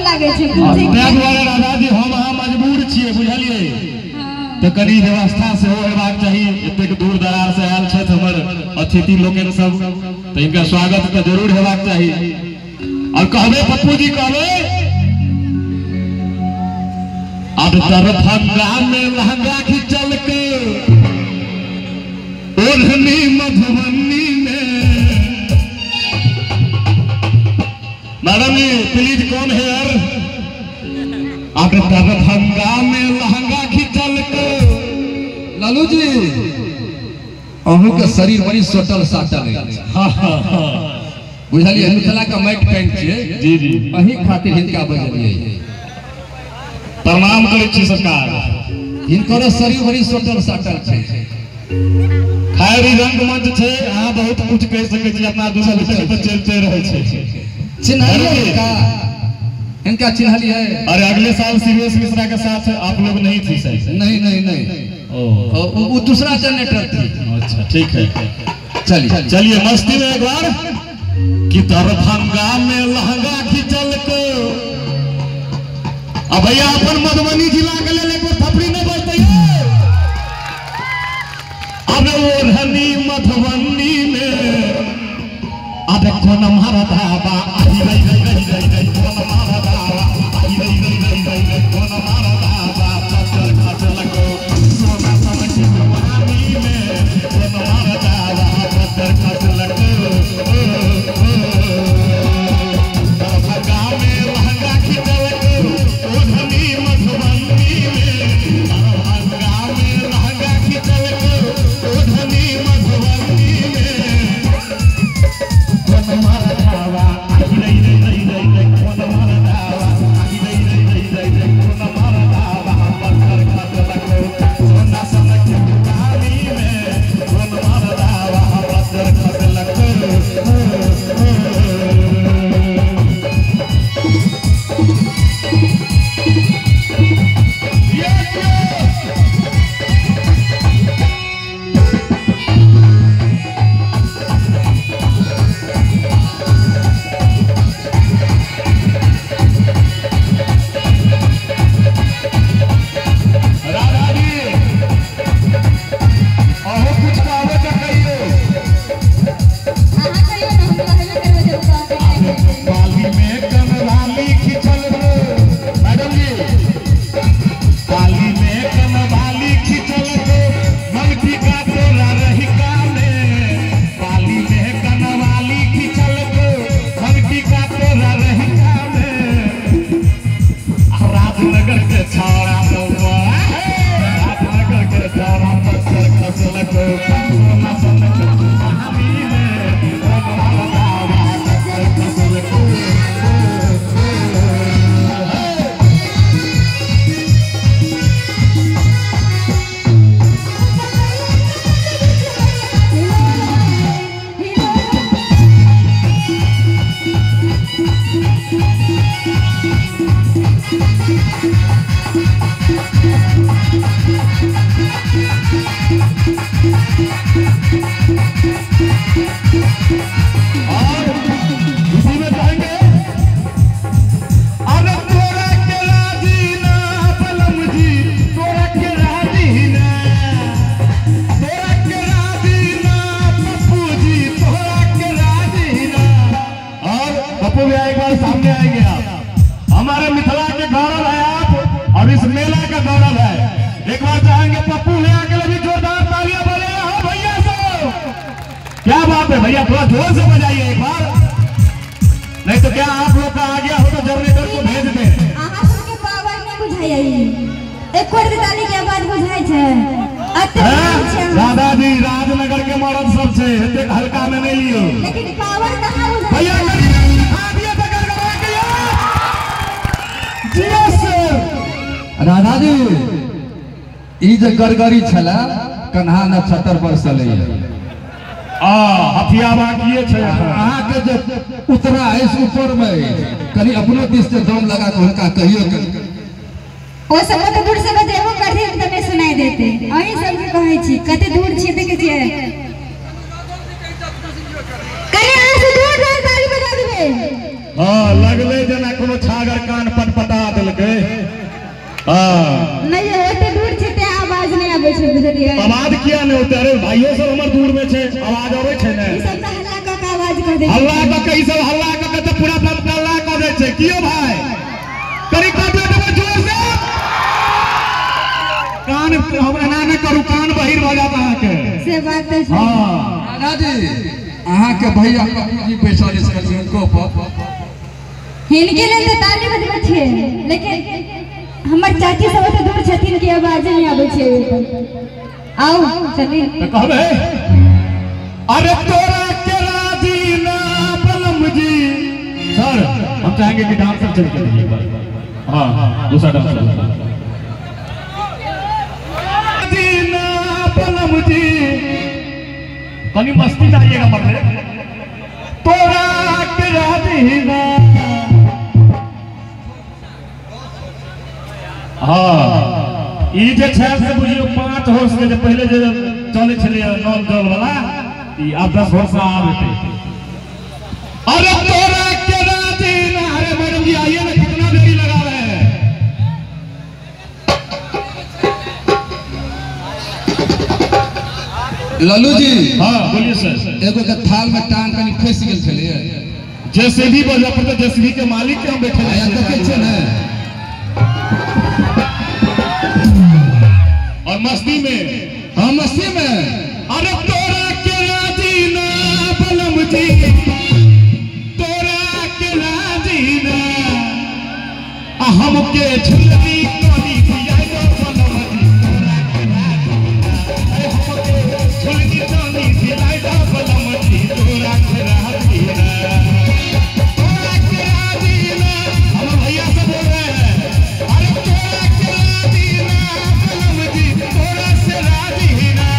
लागे छै। ताहि दुआरे राधा जी हम अहाँ मजबूर छियै, बुझलियै? तऽ कनि व्यवस्था सेहो हेबाक चाही। एतेक दूर दरार से आयल छथि हमर अतिथि लोकनि सब, तऽ हिनकर स्वागत तऽ जरूर हेबाक चाही। और कहबै पप्पू जी, कहबै अब दरभंगा में लहंगा खिंचल के ओढ़नी मधुबनी में। मैडम जी प्लीज कौन है? अब दरभंगा में लहंगा खिंचल के। लालू जी अहूँ के शरीर बड़ी सोटल साटल अछि। बुझलियै? मिथिला के माटि पानि छियै। जी जी, अही खातिर हिनका बजलियै। प्रणाम करै छी सरकार। हिनकर शरीर बड़ी सोटल साटल छै। खैर ई रंगमंच छै, अहाँ बहुत कुछ कहि सकै छी, अपना दूसरा तऽ चलते रहै छै। चिन्हलियै हिनका? हिनका चिन्हलियै? अरे अगले साल शिवेश मिश्रा के साथ आप लोग नहीं थी सर? नहीं नहीं नहीं, वो दूसरा जनरेटर थी। अच्छा ठीक है, चलिए चलिए मस्ती में एक बार कि दरभंगा में लहंगा खिंचल को। अब भैया अपन मधुबनी जिला के लेल एक थपड़ी नहीं बजते। अब ओढ़नी मधुबनी में अब कोन मारा धाबा आई रही रही रही रही रही कोन मारा धाबा आई रही रही रही रही रही कोन मारा धाबा पत्थर खसलको सोना समझ जवानी में कोन मारा धाबा पत्थर खसलको। दरभंगा में लहंगा खिंचलको ओढ़नी मधुबनी में। दरभंगा में लहंगा खिंचलको ओढ़नी मधुबनी में कोन मारा धाबा आई रही रही रही रही रही कोन मारा धाबा आई रही रही रही रही रही कोन मारा धाबा पत्थर खसलको सोना सनक जवानी में कोन मारा धाबा पत्थर खसलको। राधा जी अहूँ कुछ कहबै तऽ कहियौ। अहाँ कहियौ ने, हम कहबे करबै जब कहबै। पाली में कनवाली खिंचल रो। मैडम जी पाली में कनवाली खिंचल रो मनकी का तोरा रहिका में। पाली में कनवाली खिंचल रो मनकी का तोरा रहिका में। राजनगर के छाड़ा राजनगर के छाड़ा पत्थर खसलको सोना सनक जवानी में कोन मारा धाबा पत्थर खसलको। और इसी में कहेंगे अरे तोरा के राजी ना बलम जी, तोरा के राजी ना, तोरा के राजी ना पप्पू जी, तोरा के राजी ना। और पप्पू भैया एक बार सामने आएंगे आप, हमारे मिथिला के गौरव है आप और इस मेला का गौरव है। एक बार चाहेंगे पप्पू भैया के लिए भी जोरदार तालियां बजे। हाँ भैया सब क्या बात है भैया, थोड़ा जोर से बजाइए एक बार, नहीं तो क्या आप लोग का आ गया हो तो जनरेटर को भेज दें। अहाँ सबके पावर नहि बुझाइए, एको ताली के आवाज बुझाइ छै। अते छै दादा जी राजनगर के मरद सब छै, एतेक हल्का में नहीं लियो, लेकिन पावर कहाँ बुझाइ भैया? कनि हाथ दिए तऽ गड़गड़ा के जी सर। राधा जी ई जे गड़गड़ी छला कन्हा नक्षत्र पर सलैया आ हथिया बाकिए छै। अहाँके जे उतरा अछि ऊपर में अछि, कनि अपनो दिस से दम लगा के हुनका कहियौ कनि। ओ सब कते दूर से बजेबो करथिन तऽ नहि सुनाई देते। अहीं सबके कहै छी कते दूर छियै देखै छियै, कनि अहाँ से दूर दूर ताली बजा देबै। हाँ लगले जना कोनो छागर कान पटपटा देलकै। हाँ नहीं ओते दूर छै ते आवाज नहीं आबै छै बुझलियै। आवाज किया नहीं होते? अरे भाइयों सब हमर दूर में छै, आवाज आबै छै ने। ई सब त हल्ला क के आवाज कर दे, हल्ला क के ई सब हल्ला क के त पूरा बम हल्ला क दै छै। कियो भाई करी क दियो त जोर से कान हम एना नहि करू, कान बहिर भ जात अहाँ के। से बात है। हां दादाजी अहाँ के भैया जी पैसा जे छथिन हुनको पर हिनके लेल त ताली बजबै छियै, लेकिन हमर चाची सब ओते दूर छथिन कि आवाज नहीं आबै छै। आओ चली त कहबै अरे तोरा के राजी ना बलम जी। सर हम चाहेंगे कि डांसर चल के दीजिए एक बार। हां दूसरा डांसर ना बलम जी कनी मस्ती चाहिएगा मरले तोरा के राजी ना। हाँ ई जे छै से बुझियो 5 होर्स के जे पहिले जे चले छलै नल जल वाला, ई आब 10 होर्स आब हेतै। अरे तोरा के राजी ना। अरे मैडम जी आइए ना, कितना देरी लगा रहे हैं। लालू जी हाँ बोलिए सर। एगो के थाल में टांग कनी फंस गेल छलै। जेसीबी बजा पर तो जेसीबी के मालिक के हम बैठे हैं देखै छै ने। और मस्ती में, हाँ मस्ती में अरे तोरा के राजी ना बलम जी, तोरा के राजी ना हमके झुलनी कोनी दिया दो बलम जी, तोरा के राजी ना हमके झुलनी कोनी दिया दो बलम जी, तोरा के राजी ना, तोरा के राजी ना। हम भैया से बोल रहे हैं अरे तोरा के राजी ना बलम जी, तोरा से राजी ना,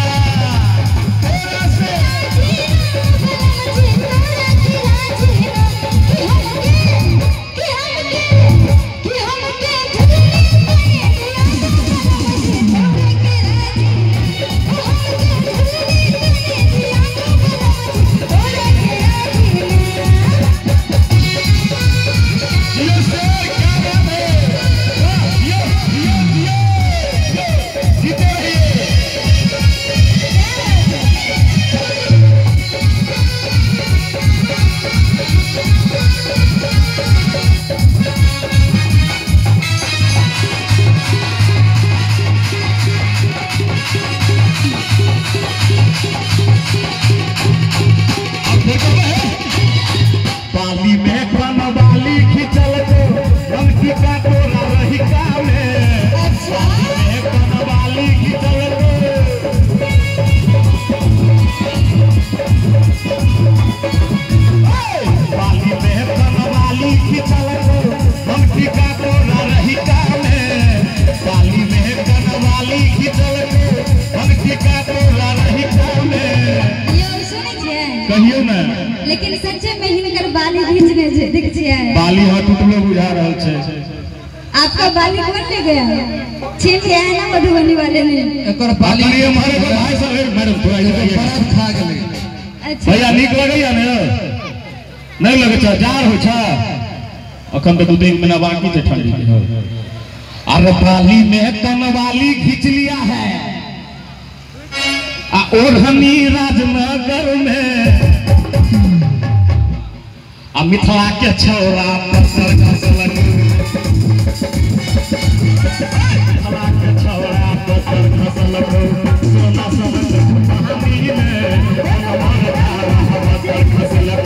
तोरा से राजी ना बलम जी, तोरा के राजी ना कि हमके कि हमके झुलनी तने दिया बलम जी, तोरा के राजी ना, हमके झुलनी तने दिया बलम जी, तोरा के राजी ना। जियो सर क्या बात है। जियो जियो जियो जीते रहिए। अब फिर कहते हैं पाली में कनवाली खिंचल को रंग का तोरा रही का में। पाली में कनवाली खिंचल को पाली में कनवाली खिंचल को रंग का तोरा रही का में। पाली में कनवाली खिंचल को रंग का तोरा रही का में। यो सुनै छियै? कहियो ना। लेकिन सच्चे में हिनकर बाली घींचने छै, देख छियै? बाली हां टूटलो बुझा रहल छै। आपका बाली कौन ले गया? छीन लिया है ना मधुबनी वाले ने। एकर बाली बाली हमारे को भाई साहब मैडम थोड़ा इधर आइए। बर्फ खा गेलै। अच्छा भैया नीक लगैया ने? नहीं लगै छै, जाड़ होइ छै अखन तऽ 2-3 महीना बाकी छै ठंडी के। अरे बाली में कनवाली खींच लिया है आ ओढ़नी राजनगर में आ मिथिला के छौरा पत्थर खसलक, मिथिला के छौरा पत्थर खसलक सोना सनक पानी में हमर धारा पत्थर खसलक।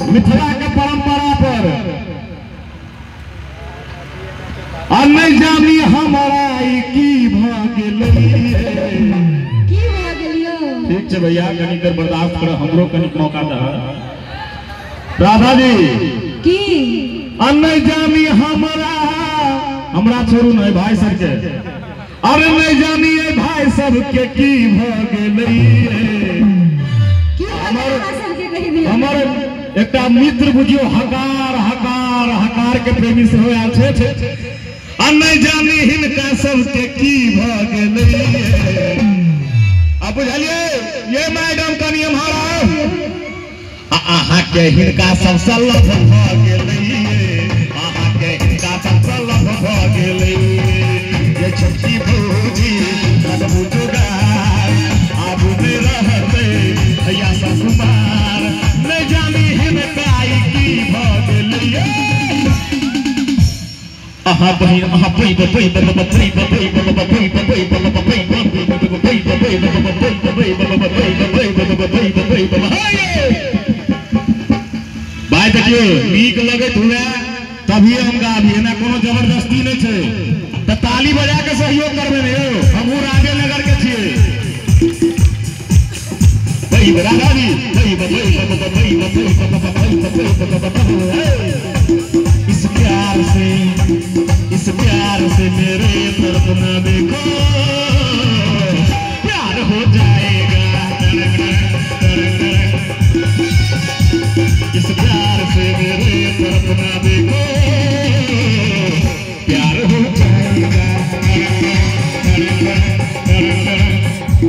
मिथिला के परंपरा पर आ नहीं जानी हमारा ई की भऽ गेलै, की भऽ गेलियो? ठीक छै भैया, कनी देर बर्दाश्त कर, हमरो कनिक मौका दह। राधा जी की नहीं जानी हमरा हमरा छोड़ू नहीं भाई सबके, अरे नहीं जानी भाई सबके की भ गेलै। हमर एकटा मित्र बुझियो हकार हकार हकार के प्रेमी से हो आयल छे, आ नहीं जानी हिनका सबके की भ गेलै। अब बुझलिए ये मैडम कनी हमारा अहाँ के हिनका सबसे लव भ गेलै, अहाँ के हिनका सबसे लव भ गेलै। ये छोटकी भौजी लगबू जोगार आबू नहि रहतै भैया ससुमार, नहि जानी हिनका ई की भ गेलै। अहाँ बहिन अहाँ बहि बहि बहि बहि बहि बहि बहि बहि बहि बहि। भाई देखियो नीक लगैत हुए तभी हम गाबी, एना कोनो जबरदस्ती नहीं छै, त ताली बजा के सहयोग करबै ने यौ, हमहूँ राजेनगर के छियै। बहि राधा जी बहि बहि बहि बहि बहि। इस प्यार से मेरे तरफ न देखो प्यार हो जाएगा, इस प्यार से मेरे तरफ न देखो प्यार हो जाएगा,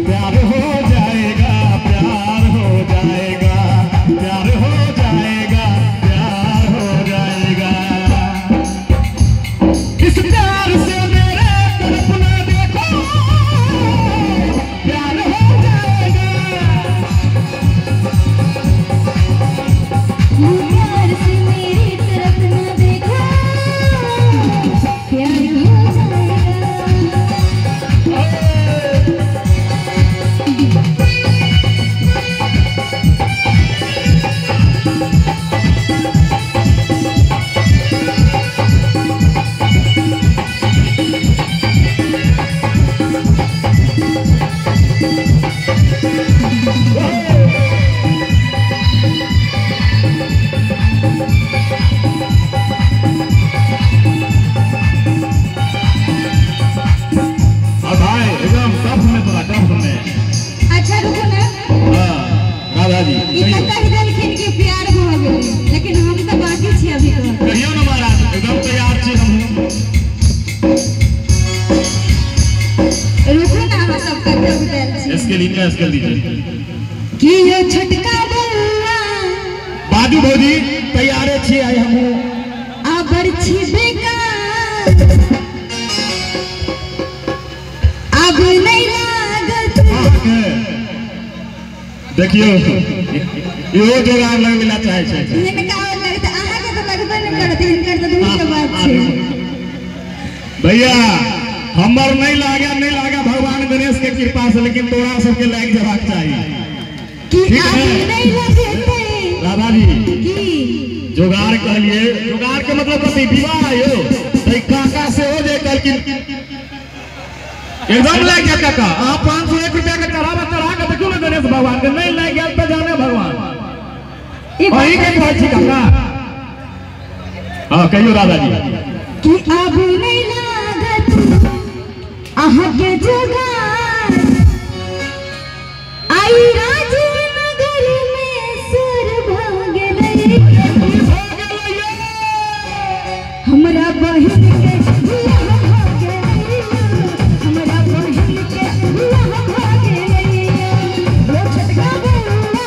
प्यार हो जाएगा, प्यार हो जाएगा, प्यार हो जाएगा, प्यार हो जाएगा। इस प्यार से मेरे तरफ न देखो प्यार हो जाएगा, प्यार से मेरी तरफ न देखो प्यार हो जाएगा। और भाई एकदम टफ में, थोड़ा टफ में। अच्छा रुको ना, हाँ राधा जी ई त कहि देलखिन कि प्यार भ गेलै, लेकिन हम त बाकी छी अभी तो। कहियो ना महाराज, एकदम तैयार छी हमहूँ। रुको ना, अहाँ सब कते उतरल छी। स्केल इनका स्केल दीजिए। कि यो छोटका बउआ बाजू भौजी तैयारे छी आई हमहूँ। आबर छी बेकार अब नहीं लागत। देखियो इहो जोगार लगबै ला चाहै छै। हिनका और लगत, अहाँ के त लगबे नहि करत, हिनकर त दूर के बात छै। भैया हमर नहीं लागे नहीं लागे भगवान गणेश के कृपा से, लेकिन तोरा सबके लागि जबाक चाही। कि ठीक अब है। नहीं लगतै राधा जी की जोगार कहलिए, जोगार के मतलब कथी विवाह यौ, तै काका से हो जे कहलखिन एकदम लागि जायत काका, अहाँ 501 रुपया के चढ़ावा चढ़ा के देखियौ ने गणेश भगवान के, नहीं लागि गेल त जाने भगवान। ई अहीं के कहै छी काका। हाँ कहियौ राधा जी। कि अब नहीं लागत अहाँ के जोगार आई राजनगर में सुर भ गेलै, हमरा बहिन के बियाह भ गेलै, हमरा बहिन के बियाह भ गेलै। ओ छोटका बउआ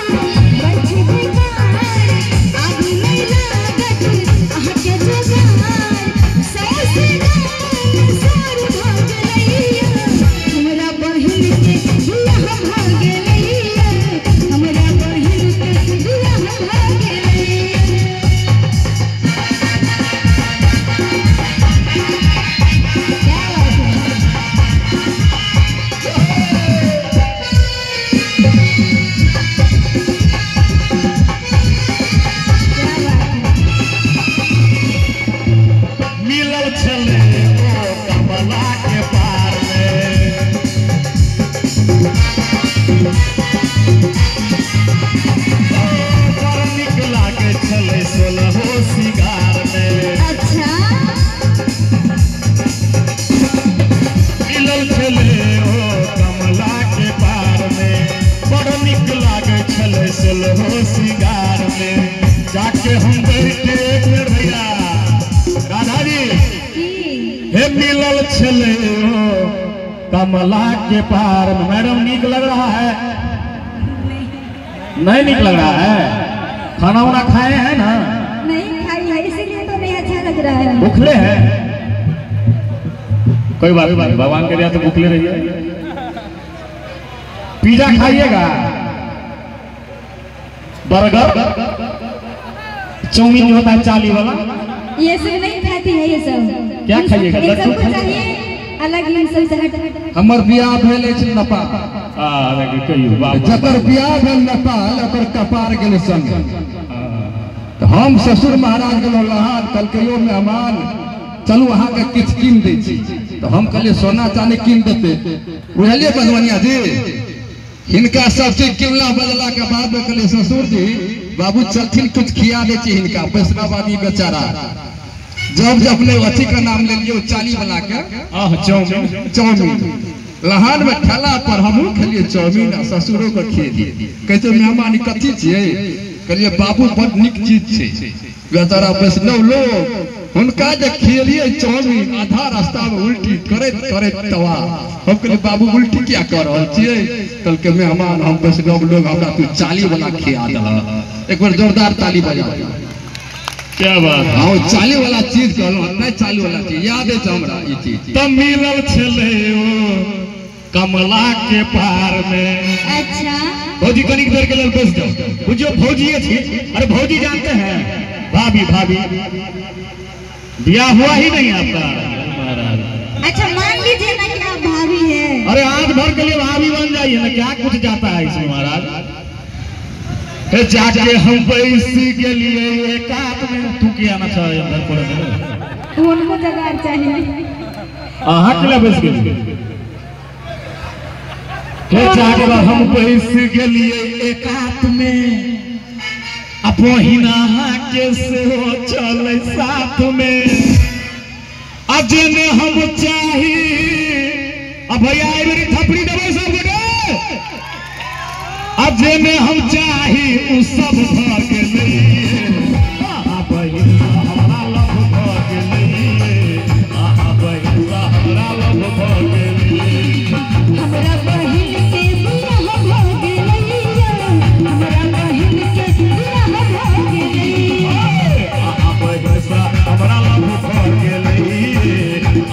बैठी बेकार अब नहीं लागत अहाँ के जोगार, सौंसे गाम में सुर भ गेलै, हमरा सोलहो सिंगार में। अच्छा मिलल छलै ओ कमला के पार में, बड़ नीक लागै छलै सोलहो सिंगार में। जाके हम बैठे एक मिनट भैया राधा जी, हे मिलल छलै ओ कमला के पार में। मैडम नीक लग रहा है? नहीं नीक लग रहा है? खाना वाना खाए हैं ना? नहीं खाई है इसीलिए तो नहीं अच्छा लग रहा है। भूखले हैं? कोई बात नहीं, भगवान के दया से भूखले रहिए। पिज्जा खाइएगा, बर्गर, चाउमीन जो होता है चाली वाला, ये सब नहीं खाती है। ये सब क्या खाइएगा? लड्डू चाहिए अलग सब। हमर बियाह भेल अछि नेपाल, जकर बियाह भेल नेपाल ओकर कपार गेल संग। तो हम ससुर महाराज गेलहुँ लहान, कहलकै यौ मेहमान चलू अहाँके किछु कीन दै छी। तो हम कहलियै सोना चानी कीन देतै, बुझलियै मधुबनिया जी। हिनका सब चीज किनला बजला के बाद में कहलियै ससुर जी बाबू चलथिन कुछ खिया दै छी हिनका, वैष्णव आदमी बेचारा। जब जब अपने अथी का नाम ले लियो चाली वाला के चाउमीन, चाउमीन लहान में ठेला पर हमहूँ खेलिए चाउमीन आ ससुरो के खेलिए। कहै मेहमान कथी छियै? कहलिए बाबू बड नीक चीज छै। बेचारा वैष्णव लोग हुनका जे खेलिए चाउमीन आधा रास्ता में उल्टी करैत करैत तवा। हम कहलिए बाबू उल्टी क्या कर रहल छियै? कहलकै मेहमान हम वैष्णव लोग, हमरा तू चाली वाला खिया दलह। एक बार जोरदार ताली बजा। क्या बात। हाँ चाली वाला चीज कहलहुँ, नहीं चाली वाला चीज याद है हमरा ई चीज। तब मिलल छलै ओ कमला के पार में। अच्छा भौजी कनिक देर के लेल बैस जाओ, बुझियो भौजीए छी। अरे भौजी जानते हैं, भाभी भाभी बियाह हुआ ही नहीं आपका महाराज। अच्छा मान लीजिए ना कि आप भाभी है। अरे आज भर के लिए भाभी बन जाइए ना, क्या कुछ जाता है इसमें महाराज। जाके हम पैसी के लिए एकांत में। तू क्या आना चाहे अंदर पड़े उनको जगह चाहिए। अहाँ के लिए बैस गेलिए। जाके हम पैसी के लिए एकांत में, बहिना के सेहो चले साथ में। अजने हम चाही अब भैया मेरी थपड़ी देबै सब गोटे। अजने हम चाही उ सब भ गेलै, आहा बहिना हमरा लव भ गेलै, आहा बहिना हमरा लव भ गेलै, हमरा बहिन के बियाह भ गेलै, हमरा बहिन के बियाह भ गेलै, आहा बहिना हमरा लव भ गेलै,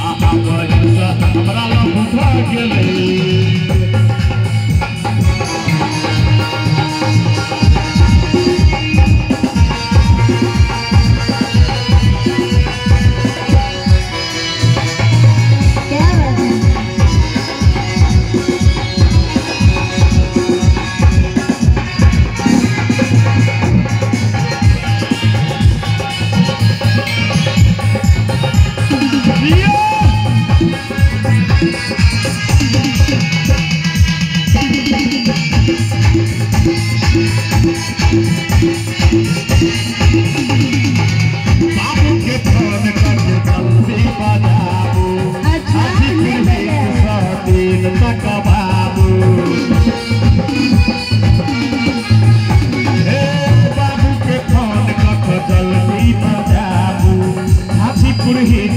आहा बहिना हमरा लव भ गेलै। बाबू के फोन करके जल्दी बजाबू, अच्छा नहीं बजा दिन तक बाबू। हे बाबू के फोन करके जल्दी बजाबू, हाजीपुर हित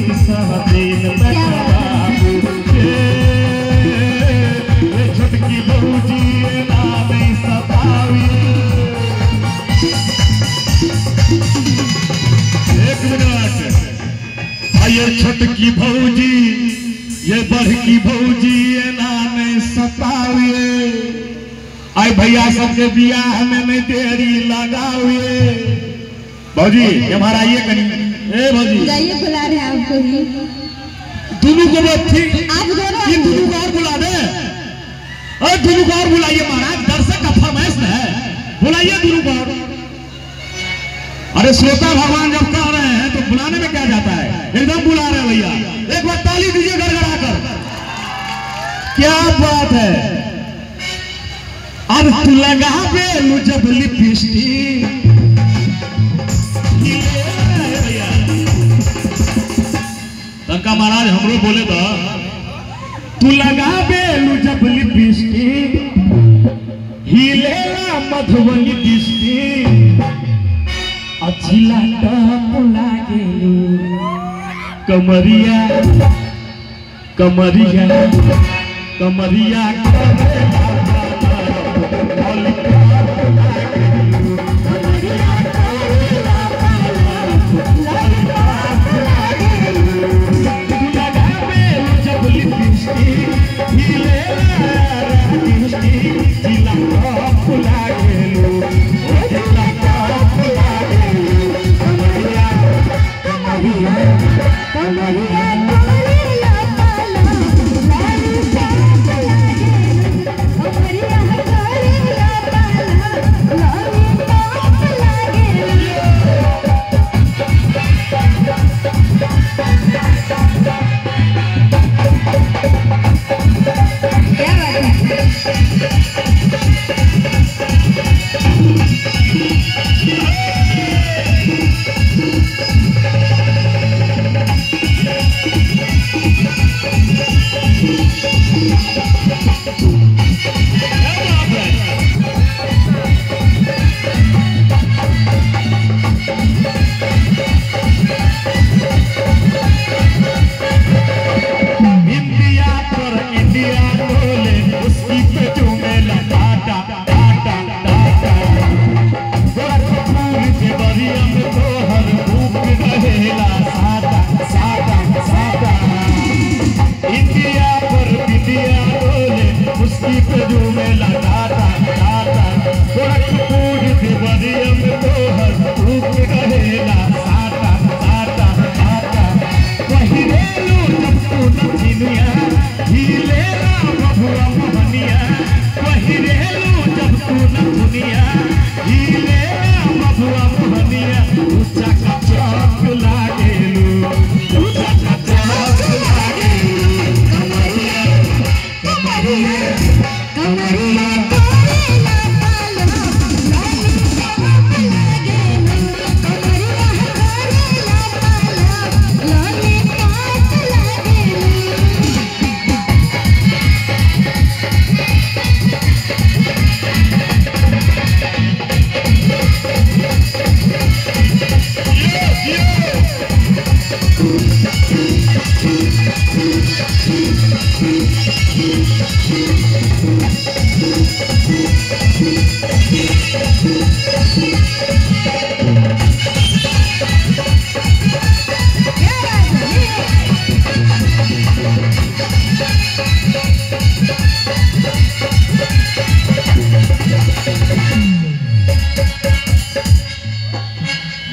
दिन तक बाबू। हे छोटकी भौजी ना नहीं सतावी। एक मिनट, ये छोटकी भौजी ये बड़की भौजी ना नहीं सतावे, आई भैया सबके बियाह में नहीं देरी लगावे। भौजी हमारा आइए कनी, ए भौजी जाइए, बुला रहे हैं आपको ही। दोनों को ठीक, आप दोनों इन दोनों को और बुला दे। अरे दोनों को और बुलाइए महाराज, दर्शक का फरमाइश है, बुलाइए दोनों को और। अरे श्रोता भगवान जब कह रहे हैं तो बुलाने में क्या जाता है, एकदम बुला रहे हैं भैया। एक बार ताली दीजिए गड़गड़ा कर। क्या बात है। अब तू लगा बेलू जब लिपस्टिक, तनका महाराज हमरो बोले दा तू लगाबेलू जब लिपस्टिक हिलेला मधुबनी डिस्ट्रिक्ट अछिला टप लागेलू कमरिया कमरिया कमरिया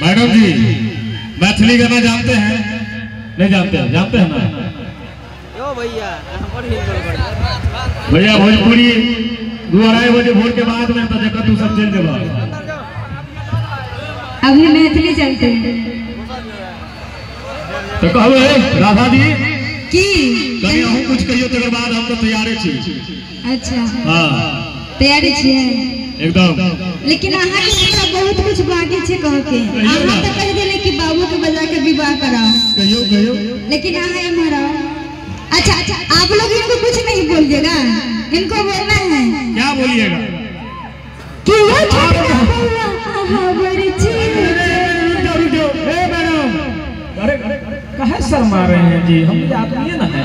मैडम जी मैथिली गाना जानते हैं? नहीं जानते हैं? जानते हैं ना भैया? भैया भोजपुरी 2-2:30 बजे भोर के बाद में तो जगह तू सब चल देबा। अभी मैथिली चलते हैं तो कहबे राधा जी की कभी अहूँ कुछ कहियो तकर बाद हम तो तैयारे छी। अच्छा हाँ तैयारी छियै एकदम। लेकिन अहाँ के हमरा बहुत कुछ बाकी छै कह के। अहाँ तो कह देले कि बाबू के बजा के विवाह कराओ। कहियो कहियो। लेकिन अहाँ एम्हर आओ। अच्छा अच्छा आप लोग इनको कुछ नहीं बोलिएगा, इनको बोलना है। क्या बोलिएगा? कि वो छोटा बउआ अहाँ बड़ छी। रुक जाओ ए मैडम, अरे काहे शर्मा रहे हैं जी, हम आदमी ना है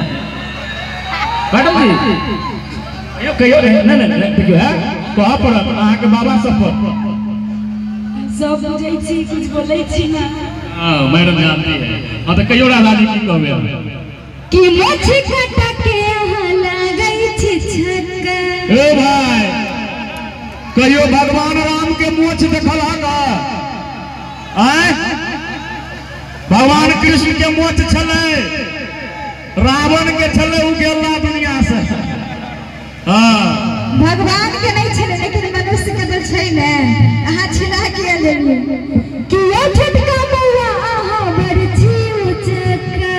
मैडम जी। कहियो कहियो नहीं नहीं नहीं देखियो है कहा पड़त अहाँ के बाबा सब पर सब बुझै छी कुछ बोलै छी ना। हां मैडम जानती है। हां तो कहियो राधा जी की कहबे कि मोछ काटा के अहाँ लागै छी छक्का। ए भाई कहियो भगवान राम के मोछ देखल हका? आय भगवान कृष्ण के मोछ छलै, रावण के छलै, उ गेला दुनिया से। हां भगवान के नहीं छलै लेकिन मनुष्य के तो छै ने। अहाँ छिना किया लेलियै कि ओ छोटका बउआ अहाँ बड़ छी उचक्का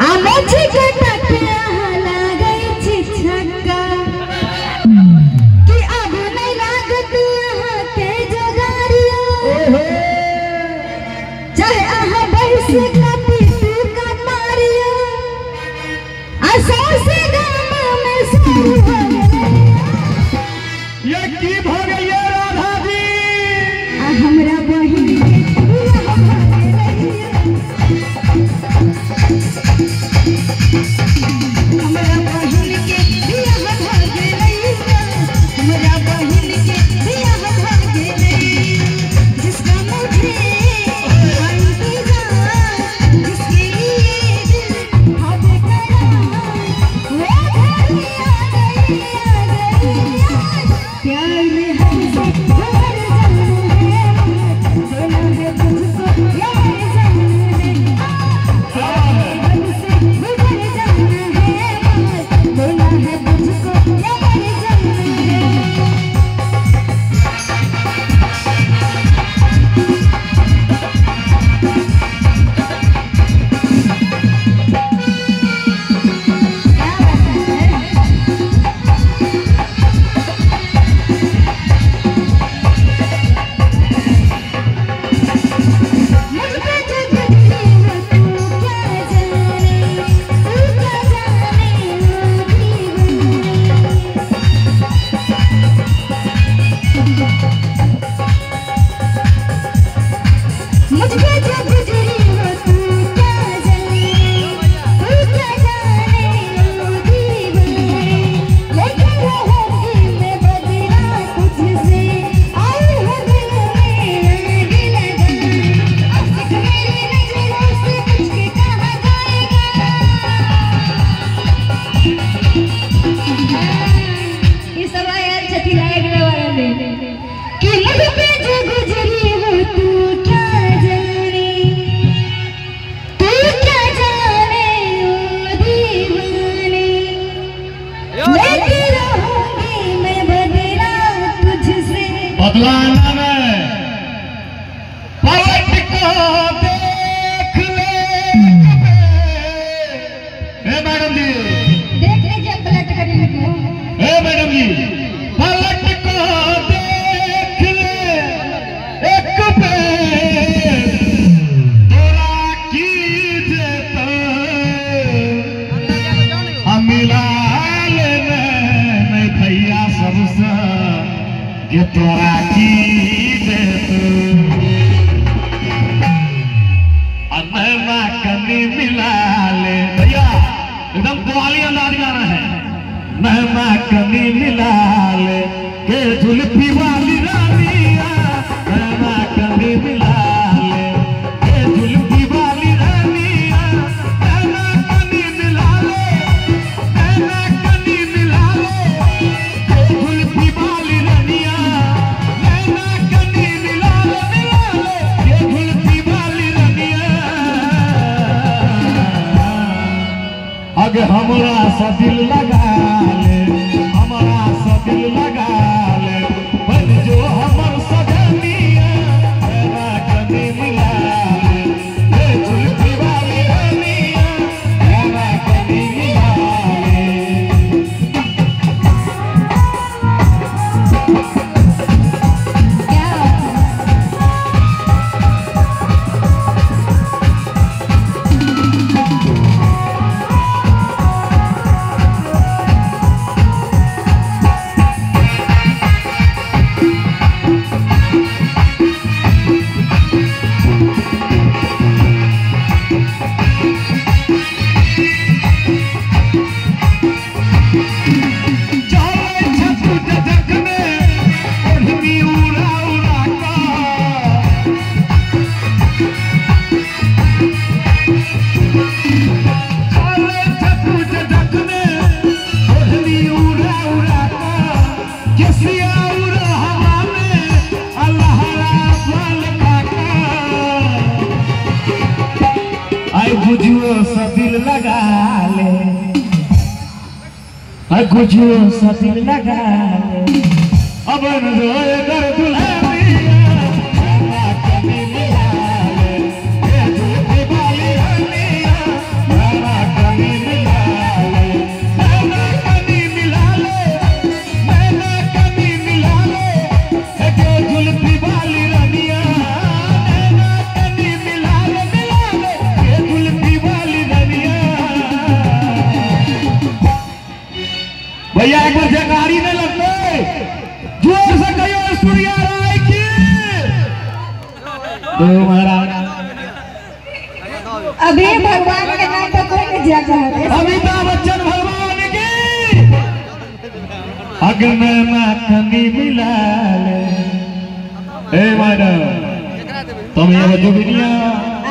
आ मोछ काटा के अहाँ लागै छी छक्का कि अब नहीं लागत अहाँ के जोगारियो चाहे अहाँ बैस कपी तू कपारियो। की भ गेलियै राधा जी आ हमरा बहिन के बियाह भ गेलैया हमरा बहिन के बियाह भ गेलैया हमरा बहिन के बियाह भ गेलैया जिसका मुझे इंतजार जिसके लिए दिल था बेकरार वो घड़ी आ गई प्यार में हमसे गुजर जाना है देना है तुझको यार जाना है प्यार में हमसे गुजर जाना है देना है तुझको यार जाना है। क्या बात है। मुझ पे जो गुजरी हो तू क्या जाने तू क्या जाने ओ दीवाने मुझ पे जो गुजरी हो तू क्या जाने तू क्या जाने ओ दीवाने लेकिन रहूंगी मैं बदला तुझसे आई है दिल में आग लगाने अब तक मेरी नजरों से बच के कहाँ जाएगा। ये सब आयल छथिन आगि वाला में कि मुझ पे जो गुजरी हो तू क्या जाने तू क्या जाने ओ दीवाने लेके रहूंगी मैं बदला तुझसे बदला ना मैं पलट को देख ले ए मैडम जी देख लीजिए पलट कर इनको। ए मैडम जी पलट को देख ले एक बेर तोरा की जेतै हम मिला लेने नहीं भैया सबसे ये तोरा की जेतै नैना कनी मिला ले भैया एकदम कवाली अंदाज गाना है नैना कनी मिला ले के जुल्फी वाली रानिया नैना कनी मिला ले के जुल्फी वाली रानिया नैना कनी मिला ले नैना कनी मिला ले के जुल्फी वाली रानिया नैना कनी मिला ले के जुल्फी वाली रानिया अगे हमरा सा दिल लगा ले हमरा सा दिल लगा ले बन जो हमर सजनिया नैना कनी मिला ले हे जुल्फी वाली रानिया नैना कनी मिला ले। क्या बात है। चलै छतु जगने ओढ़नी उड़ा उड़ा का चलै छतु जगने ओढ़नी उड़ा उड़ा का केसिया उड़ा हवा में अल्लाह बाल काका आई बुझियो सा दिल लगा ले गुजियो सा दिल लगा ले अब न रोए कर दुल्हनिया नैना कनी मिला ले हे जुल्फी वाली रानिया नैना कनी मिला ले नैना कनी मिला ले नैना कनी मिला ले हे जुल्फी वाली रानिया नैना कनी मिला ले हे जुल्फी वाली रानिया। भैया एक बार जयकारी नहीं लगते। जोर दो महाराज। अभी भगवान के नाम पर कोई नहीं जाता है। अमिताभ बच्चन भगवान की। अग्नि माखनी मिला ले। ए मैडम तुम ये जुबिनिया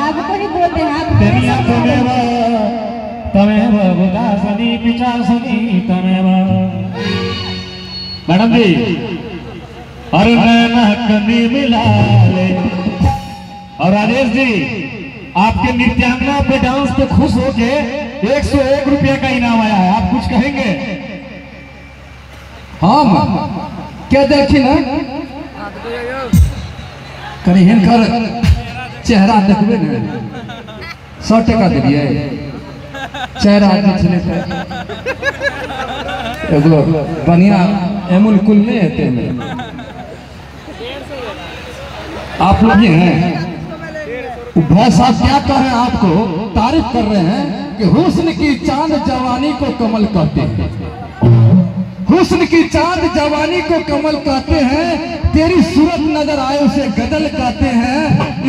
आपको नहीं बोलते हैं आप। तेनिया तमेव तमेव बुदासनी पिचासनी तमेव। मैडम जी अरे नैना मिला ले। और राजेश जी आपके नृत्यांगना पे डांस पे खुश होके 101 रुपया का इनाम आया है, आप कुछ कहेंगे? हम क्या देखी ना कहीं हिनकर चेहरा देखबे ने 100 टका दिलिए चेहरा छलै एगो बढ़िया एमुल कुल नहीं हेतै में। आप लोग ही हैं भाई साहब क्या कर रहे हैं, आपको तारीफ कर रहे हैं कि हुस्न की चांद जवानी को कमल कहते हैं, हुस्न की चांद जवानी को कमल कहते हैं, तेरी सूरत नजर आए उसे गजल कहते हैं।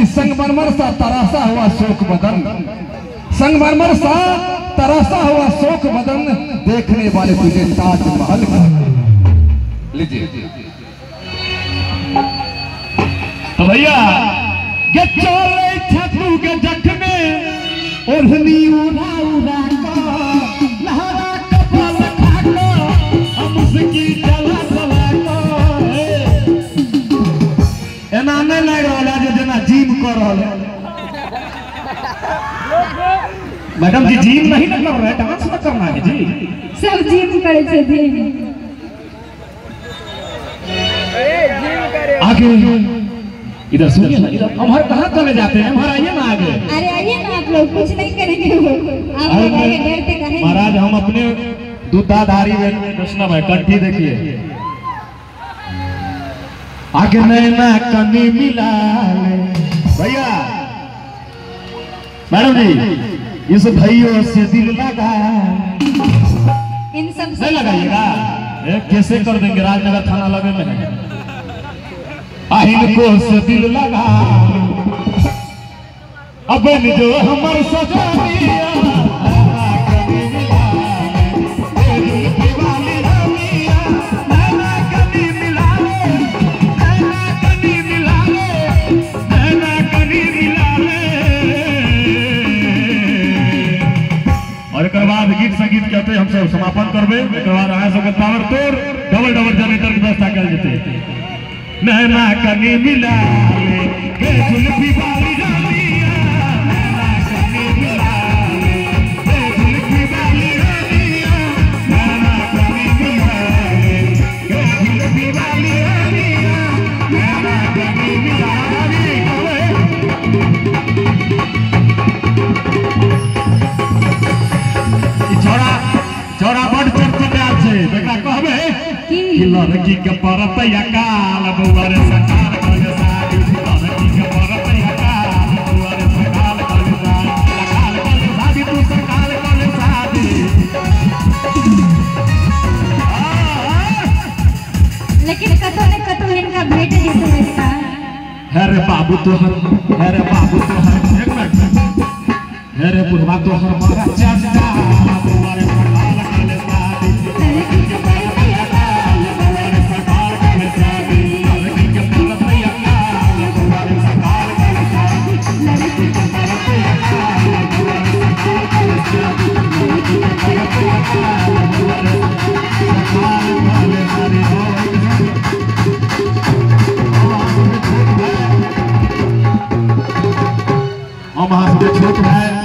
इस संगमरमर सा तरासा हुआ शोक बदन, संगमरमर सा तरासा हुआ शोक बदन, देखने वाले तुझे ताजमहल कहते हैं। लीजिए तो भैया के जखने ओढ़नी उड़ा उड़ा का लहरा कपाल खाको हम उसकी जला जला को। एना नहीं लग रहा है जेना जिम कर रहा है। मैडम जी जिम नहीं ना कर रहे, डांस ना करना है जी। सब जिम करे छे जिम। आगे इधर सुनिए ना, इधर हम हर कहाँ चले जाते हैं, हमारा आइए ना आगे। अरे आइए ना, आप लोग कुछ नहीं करेंगे, आप लोग आगे डरते कहेंगे। महाराज हम अपने दूधाधारी वैष्णव है, कंठी देखिए। आगे नैना कनी मिला ले। भैया मैडम जी इस भाइयों से दिल लगा, इन सब नहीं लगाइएगा कैसे कर देंगे, राजनगर थाना लगे में है। इनको से दिल लगा अब जो हमर सजनिया और एक बाद गीत संगीत कहते हम सब समापन करबे। एक बाद अहाँ सबके पावर तोड़ डबल डबल जनरेटर के व्यवस्था कल जेतै। नैना कनी मिला ले के जुल्फी वाली रानिया, नैना कनी मिला ले के जुल्फी वाली रानिया, नैना कनी मिला ले के जुल्फी वाली रानिया, नैना कनी मिला ले। छोरा छोरा बड़ चरचटा छै, एकरा कहबे कि लड़की के परत अकाल बउआ रे सकाल कर शादी, लड़की के परत अकाल बउआ रे सकाल कर शादी, सकाल कर शादी तू सकाल कर शादी। लेकिन कतो ने कतो इनका भेट जेतै इसका। अरे बाबू तोहर, अरे बाबू तोहर, एक मिनट, अरे बुढ़वा तोहर बड़ा चंदा।